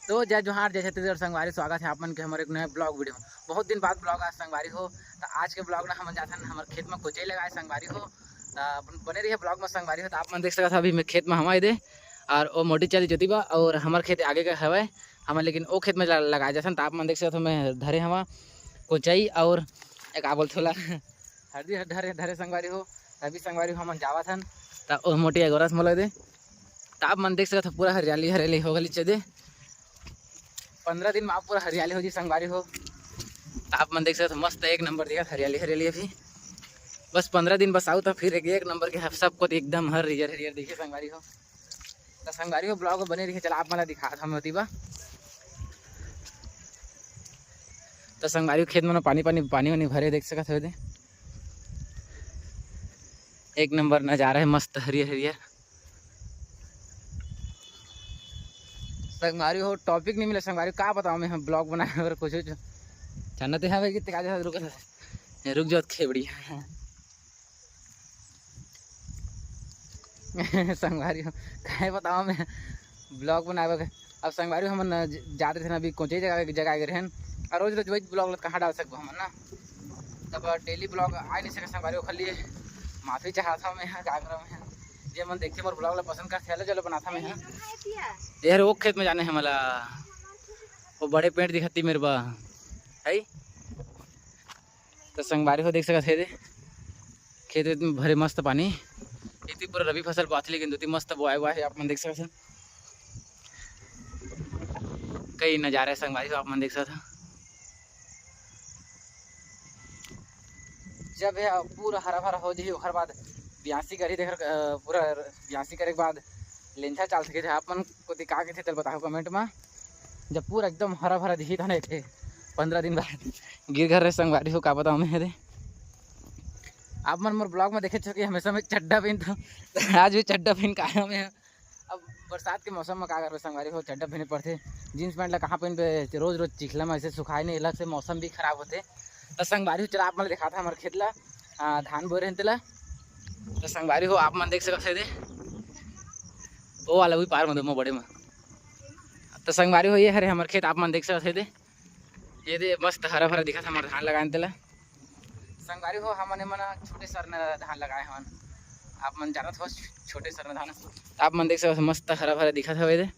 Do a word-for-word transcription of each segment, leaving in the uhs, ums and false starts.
तो जय जोहार, जय छत्तीसगढ़ संगवारी, स्वागत है आप मन के हमर एक नए ब्लॉग वीडियो में। बहुत दिन बाद ब्लॉग आज संगवारी हो, तो आज के ब्लॉग ना हमन जाथन हमर खेत में कोचई लगाए संगवारी हो। तो अपन बने रहिए ब्लॉग में संगवारी हो। तो आप मन देख सकत हो अभी मैं खेत में हवा दे, और वो मोटी चली जोती बा और हमर खेत आगे का हवय। हमन लेकिन ओ खेत में ल-, लगाए जाथन। तो आप मन देख सकत हो मैं धरे हवा कोचई और एक का बोलथे ओला हरदी हर धरे धरे संगवारी हो। अभी संगवारी हो हमन जावत हन, त ओ मोटी अगोरस मोला दे। त आप मन देख सकत हो पूरा हरियाली हरियाली हो गली चदे। पंद्रह दिन में आप पूरा हरियाली हो जी संगवारी हो। त आप मन देख सकत हो मस्त एक नंबर दिखत हरियाली हरियाली अभी। बस पंद्रह दिन बस आऊ त फिर एक, एक नंबर के सब कुछ एकदम हर हरियर हरियर दिखे संगवारी हो। त संगवारी हो ब्लॉग बने रहिए, चला आप मन ला दिखात हमें होती बा। त संगवारी हो खेत मन पानी पानी पानी वानी भरे देख सकत हो दे। एक नंबर नजारा है मस्त हरियर हरियर। संगवारी हो टॉपिक नहीं मिला संगवारी हो, का बताओ मैं हम ब्लॉग बनाए और कुछ कुछ जानते हैं भाई कितने का रुक रुक जाओ खेबड़ी। संगवारी हो काहे बताओ मैं ब्लॉग बनाए बर। अब संगवारी हो हमन ज-, जात रहिन अभी कोचई जगह जगह गए रहन। और रोज रोज वही ब्लॉग कहाँ डाल सकबो हमन ना। तब डेली ब्लॉग आ नहीं सके संगवारी हो, खाली माफी चाहत हूँ मैं यहाँ का करम है। जे मन देखते मोर ब्लॉग ला पसंद करते हेलो चलो बनाता मैं यहाँ। यार वो खेत में जाने है मला, वो बड़े पेड़ दिखती मेरे बा है। तो संगवारी हो देख सकत हे दे, खेत वेत में भरे मस्त पानी। इति पूरा रबी फसल बात लेकिन दो तीन मस्त बोआए हुआ है आप मन देख सकत हो। कई नजारा है संगवारी हो आप मन देख सकत हो। जब ये पूरा हरा भरा हो जाही ओकर बाद बियासी करी देख पूरा बियासी करे के बाद लेंथा चाल सके आप मन कोती का कथे तेल बताओ कमेंट में। जब पूरा एकदम हरा भरा दिखी था ना इथे पंद्रह दिन बाद गिर घर रे संगवारी हो का बताओ मैं दे। आप मन मोर ब्लॉग में देखे छो कि हमेशा मैं चड्डा पहनता हूँ। आज भी चड्डा पहन के आया मैं। अब बरसात के मौसम में का करबे संगवारी हो चड्डा पहने पड़थे। जींस पैंट ला कहाँ पहनबे रोज रोज चिखला में ऐसे सुखाए नहीं अलग से मौसम भी खराब होते। तो संगवारी हो चला आप मन दिखाता हमारे खेत ला। आ, धान बोए रहन तेला। तो संगवारी हो आप मन देख सकत हे दे वो वाला भी पार में दे बड़े में। तो संगवारी हो ये हरे हमर खेत आप मन देख सकत हे दे। ये दे मस्त हरा भरा दिखत हमर धान लगाए तेला। संगवारी हो हमन एमन छोटे सरना धान लगाए हवन। आप मन जानत हो छोटे सरना धान। आप मन देख सकत हो मस्त हरा भरा दिखत हवे दे।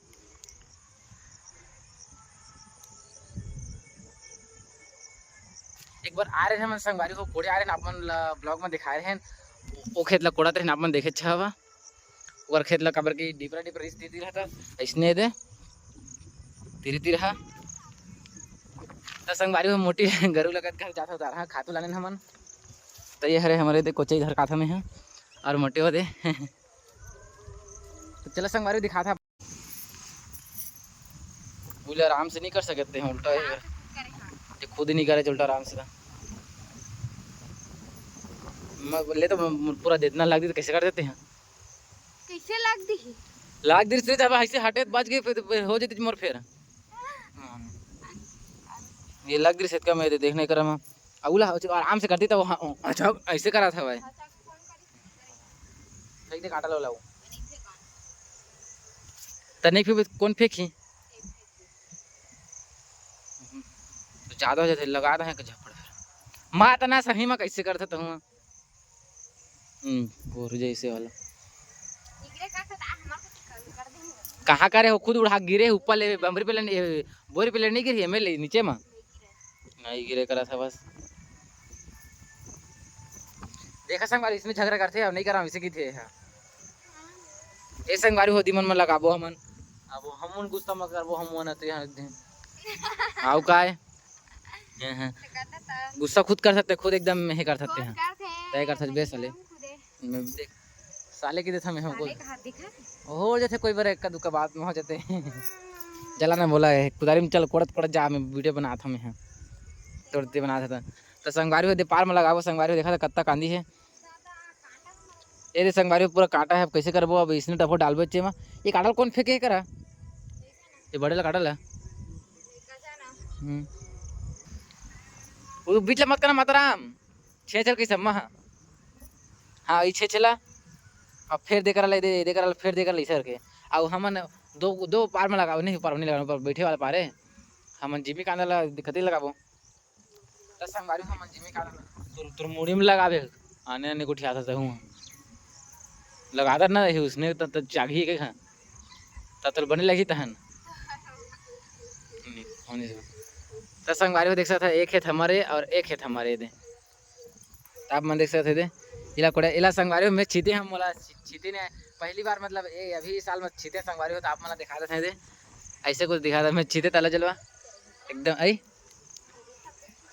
एक बार आ रहे हमन संगवारी हो कोड़े आ रहे आप मन ला ब्लॉग में दिखाए रहे। ओ खेत ला कोड़त रहे आप मन देखे अच्छा हवा। ओकर खेत ला काबर कि डिपरा डिपरा रिस दे रहता। ऐसने दे तिरी तिरहा। त संगवारी हो मोटी गरू लगत घर जात होता रहा खातू लाने हमन। त ये हरे हमरे दे कोचई धर काथा में है। और मोटे हो दे। तो चला संगवारी दिखा था। बोले आराम से नहीं कर सकते हैं उल्टा ही। ये खुद ही नहीं करे उल्टा आराम से। मैं बोले तो पूरा देतना लग दी तो कैसे कर देते हैं? कैसे लाग दिही? लाग दिस रे, जब ऐसे हटे त बच गई, फिर, फिर हो जती मोर फेर। हाँ। ये लग दिस इतका मैं देखने करा मैं। अउला आराम से करती तब हाँ, अच्छा ऐसे करा था भाई। फेंक दे काटा लो लाओ। त नहीं फेंक कौन फेंकी? तो ज्यादा हो जाते लगा दे झपड़ फिर। माँ तना सही में कैसे करता तू? हम्म, गोरू जैसे वाला। कहाँ करे हो खुद उड़ा गिरे ऊपर ले बमरी पे ले बोरी पे ले नहीं गिरी एमे ले नीचे मा। नहीं गिरे करा था बस। देखा संगवारी इसमें झगड़ा करते हैं नहीं करा इसे की थे। ए संगवारी हो दिमन में लगाबो हमन। अब हमन गुस्सा मत करबो हमन तो यहाँ एक दिन। आओ काय? हाँ, हाँ। गुस्सा खुद कर सकते, खुद एकदम हे कर सकते हैं। तय कर सकते बेस साले। मैं देख साले की देता मैं हमको। हो जाते कोई बार एक का दुका बात में हो जाते। चला ना बोला है कुदारी में चल कोड़त कोड़त जा मैं वीडियो बनाता मैं। तोड़ते बनाता था। तो संगवारी हो दे पार में लगाबो संगवारी हो देखा था कत्ता कांदी है। ए रे संगवारी पूरा कांटा है अब कैसे करबो अब इसने डफो डालबो चे में। ये काटल कौन फेंके है करा? ये बड़े ला काटल है। हम्म। वो बीच ला मत करना माताराम। छे चल कैसे महा। हाँ ये छे चला। अब फेर दे करा ले दे दे करा फेर दे करा ले सर के। अब हमन दो, दो पार में लगाबो, नहीं, पार में नहीं लगाबो, पर बैठे वाला पार है। हमन जिमी कांदा ला दिक्कत ही लगाबो। त संगवारी, हमन जिमी कांदा ला तोर, तोर मुड़ी में लगाबे, आने आने गोठियाथस तहूँ। लगातार ना रही उसने, त, त जागही के खां। त तोर बने लगही तहन। नहीं, होने से। त संगवारी हो देख सकत हे, एक खेत हमर हे और एक खेत हमर हे दे। त आप मन देख सकत हे दे, एला कोड़े, एला संगवारी हो मैं छीते हंव, मोला छी-, छीते नहीं आय। पहली बार, मतलब, ए, अभी इस साल में छीते संगवारी हो, त आप मन ला दिखा देत हंव दे। ऐसे कुछ दिखा दे, मैं छीते तला जलवा एकदम आई।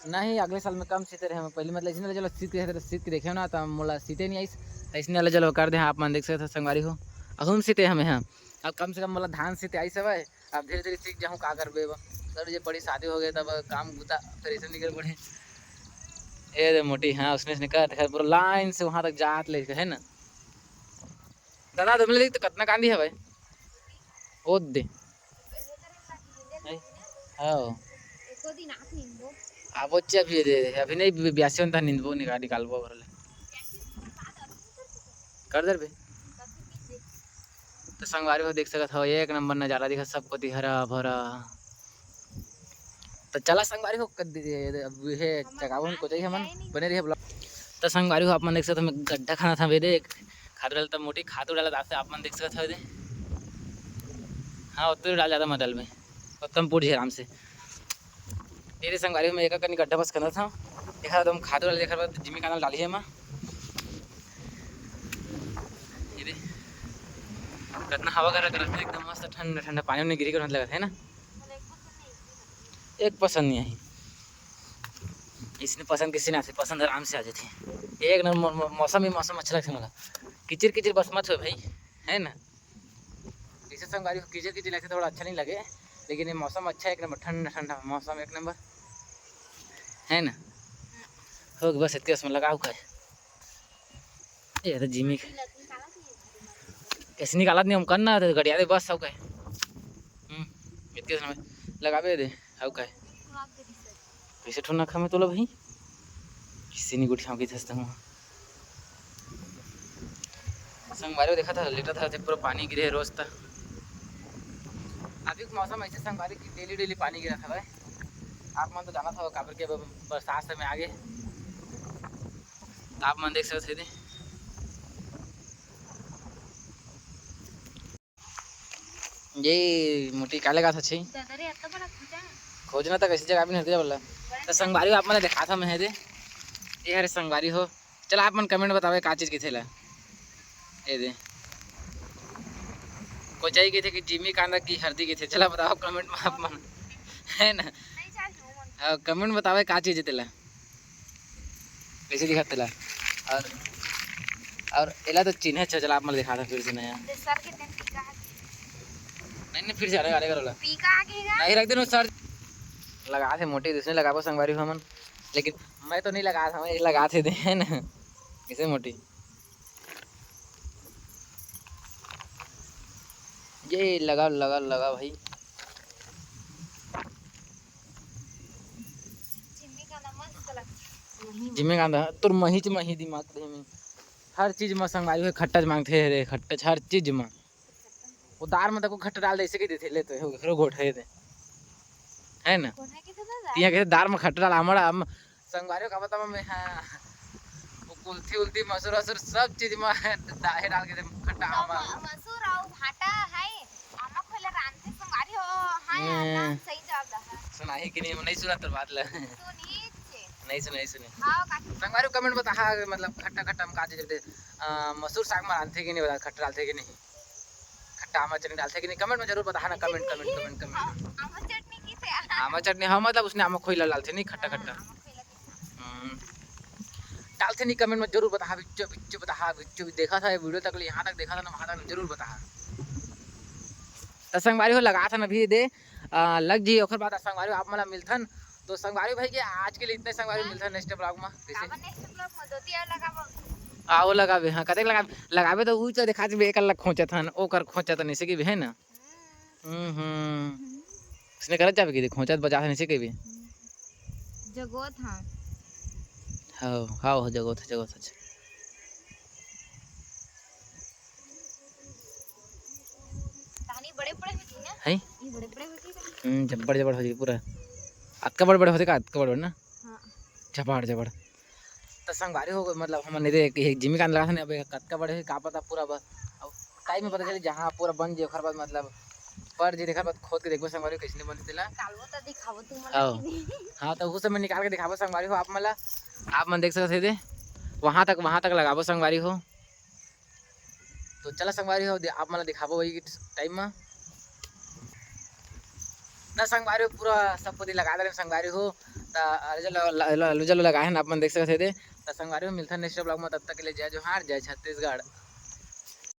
नहीं, अगले साल में कम छीते रहे, मैं पहली, मतलब, इसने जलवा सीत के, सीत के देखे ना, त मोला सीते नहीं आइस, त इसने वाला जलवा कर दे। हाँ, आप मन देख सकत हो संगवारी हो, अहूम सीते हमें, हाँ। अब कम से कम मोला धान सीते आइस हवय, अब धीरे-धीरे सीख जाहूँ, का करबे अब। सर, ये बड़ी शादी हो गई, तब काम बूता फिर ऐसे निकल पड़े। ए दे मोटी, हाँ, उसने, उसने कहा था, पूरा लाइन से वहाँ तक जात ले, है ना? दादा, तुमने देख तो कितना कांदी है भाई? ओ दे। है? हाँ। एको दिन आप निंदो। आबो चे अभी दे, अभी नहीं, बि-, बियासी होन त निंदबो, निकाल, निकालबो घर ले। कर दे बे। त संगवारी हो देख सकत हो, एक नंबर नजारा दिखत, सब कोती हरा भरा। त चला संगवारी हो, कद-, ये, ये, अब हे चगावन को चाहिए हमन, बने रहिए vlog। त संगवारी हो, आप मन देख सकत हो, मैं गड्ढा खनत हवे दे, खातू डालत मोटी, खातू डालत आथे, आप मन देख सकत हो दे। हाँ, उतने डाल जाता मदल में, उत्तम पूछ आराम से। ये दे संगवारी हो, मैं एक कनी गड्ढा बस खनत हूँ, देखा तुम खातू डाल, देखा जिमी कांदा डाली है माँ। ये दे, कितना हवा कर रहा है, एकदम मस्त ठंडा ठंडा पानी उनी गिरी के लगता है ना। एक पसंद नहीं आई। इसने पसंद किसी ने आथे, पसंद आराम से आ जाथे। एक नंबर मौ-, मौ-, मौसम ही मौसम अच्छा लगथे मोला। किचिर किचिर बस मत हो भाई, है ना? इसे संगवारी हो, किचिर किचिर लगथे, थोड़ा अच्छा नहीं लगे, लेकिन ये मौसम अच्छा है, एक नंबर ठंडा ठंडा मौसम, एक नंबर, है ना? हो गया, बस इतने उसमें लगाओ का है। ये तो जिमी कैसे निकालत नहीं, हम करना तो गड़िया दे बस, सब कहे। हम्म, इतने समय लगाबे दे, हव कहे। कैसे ठोना खा मैं तोला भाई? किसी नहीं गुठियाओं की धसता हूँ। संगवारी देखा था, लेटा था, पूरा पानी गिरे रोज तक। अभी के मौसम ऐसे संगवारी की डेली डेली पानी गिरा था भाई। आप मन तो जाना था काबर के अब बरसात समय आगे। त आप मन देख सकत हे दे। ये मोटी का लगा था छी? दादा रे, अत्ता बड़ा खोजा। खोजना त कैसे जगह भी नहीं रहती बोला। त संगवारी हो, आप मन देखा था मैं हे दे। ये हरे संगवारी हो। चला आप मन comment बतावे का चीज किथे ला। ये दे। कोचाई किथे कि जिमी कांदा की हरदी किथे। चला बताओ comment में आप मन। है ना? नहीं चाहे जो मन। हाँ, comment बतावे का चीज हे तेला। कैसे दिखा तेला? और, और एला तो चिन्हे अच्छा, चला आप मन दिखा था फिर से नया। तो सर के दिन टीका है। नहीं, नहीं, फिर से अरे, अरे करो ला। टीका आगे का? नहीं रख देना सर। लगा थे मोटी, दूसरे लगाबो संगवारी हो हमन। लेकिन मैं तो नहीं लगा था, मैं लगा थे दे, है ना? कैसे मोटी? ये लगा, लगा, लगा भाई। जिमी कांदा मस्त लगथे। जिमी कांदा, तोर महीच मही दिमाग दे में। हर चीज में संगवारी हो खट्टा मांगथे रे, खट्टा हर चीज में। वो दार में तको खट्टा डाल दे, ऐसे कह देथे, ले तो, ओकरो गोठ है दे। है ना? गोठ है कि तो दादा? तिया के दार में खट्टा डाल, हमर हम संगवारी हो का बताओ मैं, हाँ। वो कुल्थी उल्थी, मसूर वसूर, सब चीज में दाहे डाल के दे, खट्टा तो आमा। म-, मसूर और भाटा है, आमा खोले रांधे संगवारी हो, हाँ, हम्म। नाम सही जवाब दा है। सुनाही कि नहीं, नहीं सुना तो बात ले। सुनी छे। नहीं सुने, नहीं सुने। हाँ, काकी। संगवारी comment बता, हाँ, मतलब खट्टा खट्टा में का चीज दे, अ, मसूर साग में रांधथे कि नहीं, बता, खट्टा डालथे कि नहीं? खट्टा आमा चटनी डालथे कि नहीं? Comment में जरूर बताहा ना, comment, comment, comment, comment। आमा चटनी किसे? आमा चटनी, हाँ, मतलब उसने आमा खोई ला डालथे नहीं, खट्टा, हाँ, खट्टा। आमा खोई ला किसे? हम्म। डालथे नहीं, comment में जरूर बताहा, बिच्चो, बिच्चो बताहा, बिच्चो भी देखा था ये video तक ले, यहाँ तक देखा था ना, वहाँ तक जरूर बताहा। त संगवारी हो लगा था ना भी दे, आ, लग जी, ओकर बाद संगवारी हो आप मला मिलथन। तो संगवारी भाई के आज के लिए इतने संगवारी, मिलथन next vlog में। कैसे? काबर next vlog में धोती और लगाबो? आओ लगाबे, हाँ, कतेक लगाबे, लगाबे तो ऊ चल दिखा देबे, एक अलग खोंचत हन, ओकर खोंचत हन, ऐसे की भी है ना? हम्म, हम्म। इसने करत जाबे कि खोंचत बजा हन, ऐसे की भी। जगोत हाँ। हाँ, हाँ, हो जगोत, जगोत, अच्छा। तानी बड़े बड़े है। हम्म, जब्बड़ जब्बड़ हो जाही पूरा। अतका बड़ बड़ होथे का? अतका बड़ बड़ ना? हाँ। जबड़ जबड़। त संगवारी हो, मतलब, हमन एदे एक, एक जिमी कांदा लगात हन, अब कतका बड़े होही का पता पूरा ब-, अब time में पता चली, जहाँ पूरा बन जाही, ओखर बाद, मतलब, पर जे देखर बाद खोद के देखबो संगवारी हो, कइसने बनथे तेला। निकालबो त दिखाबो तुमन ला। हाँ। हाँ, त उस समय निकाल के दिखाबो संगवारी हो आप मन ला। आप मन देख सकत हे दे, वहाँ तक, वहाँ तक लगाबो संगवारी हो। तो चला संगवारी हो, दे-, आप मन ला दिखाबो वही time में। त संगवारी हो, पूरा सब कोती लगा दे संगवारी हो। त अलूजा ल-, ल-, ल-, अलूजा ल लगाए हन, आप मन देख सकत हे दे। त संगवारी हो, मिलथन next vlog में, तब तक के लिए जय जोहार, जय छत्तीसगढ़।